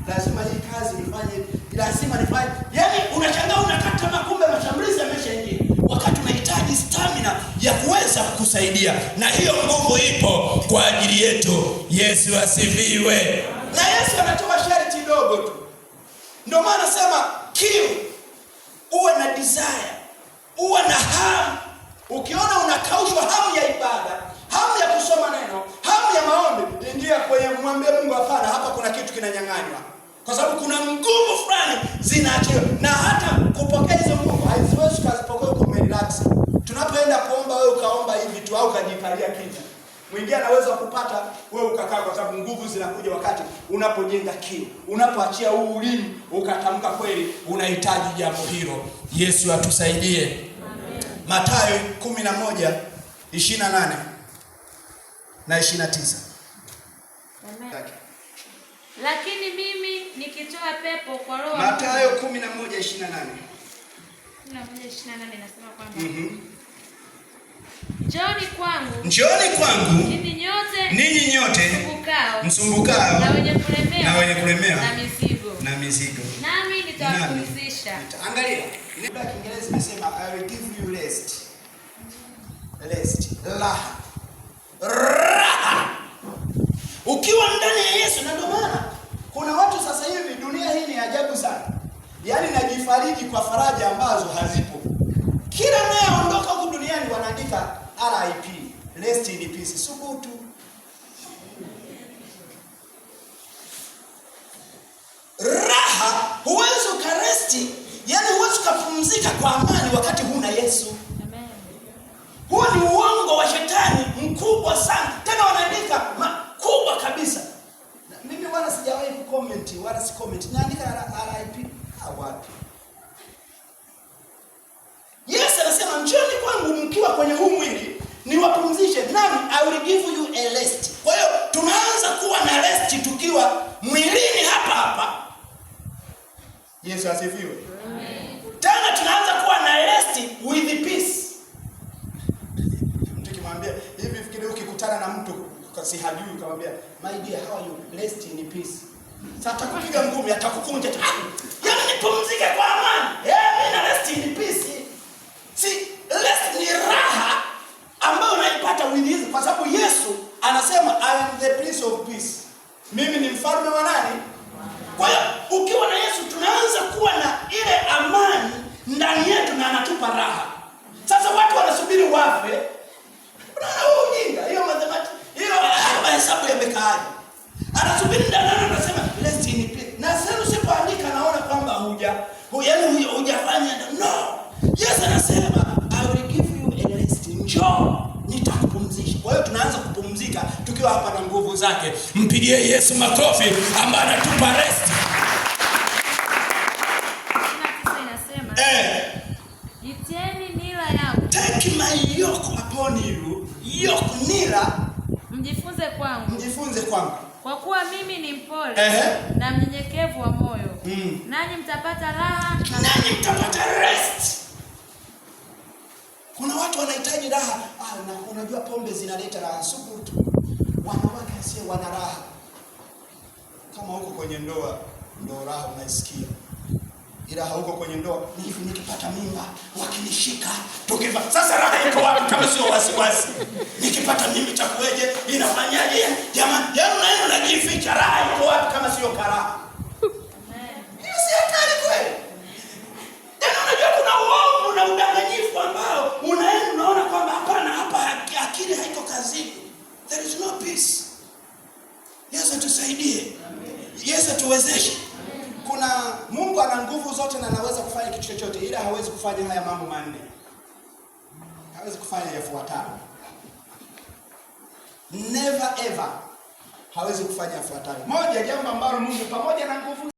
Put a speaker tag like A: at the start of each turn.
A: Lazima hii kazi nifanye, lazima nifanye. Yaani unashangaa unakata tamaa, kumbe mashambulizi yameshaingia, wakati unahitaji stamina ya kuweza kukusaidia, na hiyo nguvu ipo kwa ajili yetu. Yesu asifiwe. Na Yesu anatoa sharti dogo tu, ndio maana nasema kiu, uwe na desire, uwe na hamu. Ukiona unakaushwa hamu ya ibada, hamu ya kusoma neno, hamu ya maombi, ingia kwenye, mwambie Mungu, hapana, hapa kuna kitu kinanyang'anywa, kwa sababu kuna nguvu fulani zinaachiliwa, na hata kupokea hizo nguvu haziwezi ukazipokea uko umerelax. Tunapoenda kuomba, wewe ukaomba hivi tu au ukajikalia kimya, mwingine anaweza kupata, wewe ukakaa, kwa sababu nguvu zinakuja wakati unapojenga kiu, unapoachia huu ulimi ukatamka kweli unahitaji jambo hilo. Yesu atusaidie. Mathayo 11:28 na 29.
B: Amen. Lakini mimi nikitoa pepo kwa Roho wa
A: Mathayo 11:28.
B: 11:28 inasema kwamba njooni kwangu
A: Njooni kwangu
B: ninyi nyote
A: ninyi nyote
B: msumbukao
A: msumbukao
B: na wenye kulemewa
A: na wenye kulemewa
B: na mizigo,
A: na mizigo,
B: nami nitawapumzisha.
A: Angalia, neno la Kiingereza imesema, "I will give you rest." Rest, raha. Raha. Ukiwa ndani ya Yesu, na ndio maana kuna watu sasa hivi, dunia hii ni ajabu sana. Yaani najifariji kwa faraja ambazo hazipo. Kila anayeondoka huku duniani wanaandika RIP, rest in peace. Subutu. Raha huwezi ukarest, yani huwezi ukapumzika kwa amani wakati huna Yesu.
B: Amen.
A: Huo ni uongo wa shetani mkubwa sana, tena wanaandika makubwa kabisa. Na mimi wala sijawahi kucomment wala si comment, naandika RIP. Ah, wapi? Yesu anasema, "Njoni kwangu mkiwa kwenye huu mwili niwapumzishe, nami I will give you a rest." Kwa hiyo tunaanza kuwa na rest tukiwa mwilini hapa hapa. Yesu asifiwe. Tena tunaanza kuwa na rest with peace. Mtu kimwambia hivi, fikiri ukikutana na mtu kasi hajui, ukamwambia, "My dear, how are you? Rest in peace." Sasa atakupiga ngumi, atakukunja. "Ah, yaani nipumzike kwa amani. Eh, mimi na rest in peace." Si rest ni raha ambayo unaipata with his, kwa sababu Yesu anasema, "I am the Prince of Peace." Mimi ni mfalme wa nani? Kwa hiyo ukiwa na Yesu tunaanza kuwa na ile amani ndani yetu na anatupa raha. Sasa watu wanasubiri wafe. Unaona huo ujinga, hiyo mathematics, hiyo mahesabu yamekaaje? Anasubiri ndani, anasema rest in peace. Na sasa usipoandika naona kwamba yaani hujafanya. No. Yesu anasema, "I will give you a rest." Njoo nitakupumzisha. Kwa hiyo tunaanza kupumzika tukiwa hapa na nguvu zake. Mpigie Yesu makofi ambaye anatupa rest.
B: 29 inasema, jitieni nira yangu,
A: Take my yoke upon you. Yoke, nira,
B: mjifunze kwangu,
A: mjifunze kwangu.
B: Kwa kuwa mimi ni mpole na mnyenyekevu wa moyo, nanyi mtapata raha na
A: Nanyi mtapata rest. Kuna watu wanahitaji raha. Ah, na unajua pombe zinaleta raha. Subutu. Wanawake asiye wana raha. Kama huko kwenye ndoa ndo raha unaisikia. Ila hauko kwenye ndoa, ni hivi, nikipata mimba, wakinishika, tukiva. Sasa raha iko wapi kama sio wasiwasi? Nikipata mimba itakuweje? Inafanyaje? Jamani, yaani unaenda unajificha, raha iko wapi kama sio karaha?
B: Amen.
A: Hiyo si hatari kweli? Yaani unajua kuna uovu na udanganyifu ambao unaenda unaona kwamba hapana, hapa akili haiko kazini. There is no peace. Yesu atusaidie. Yesu atuwezeshe. Kuna Mungu ana nguvu zote na anaweza kufanya kitu chochote, ila hawezi kufanya haya mambo manne. Hawezi kufanya yafuatayo. Never ever hawezi kufanya yafuatayo. Moja, jambo ambalo Mungu pamoja na nguvu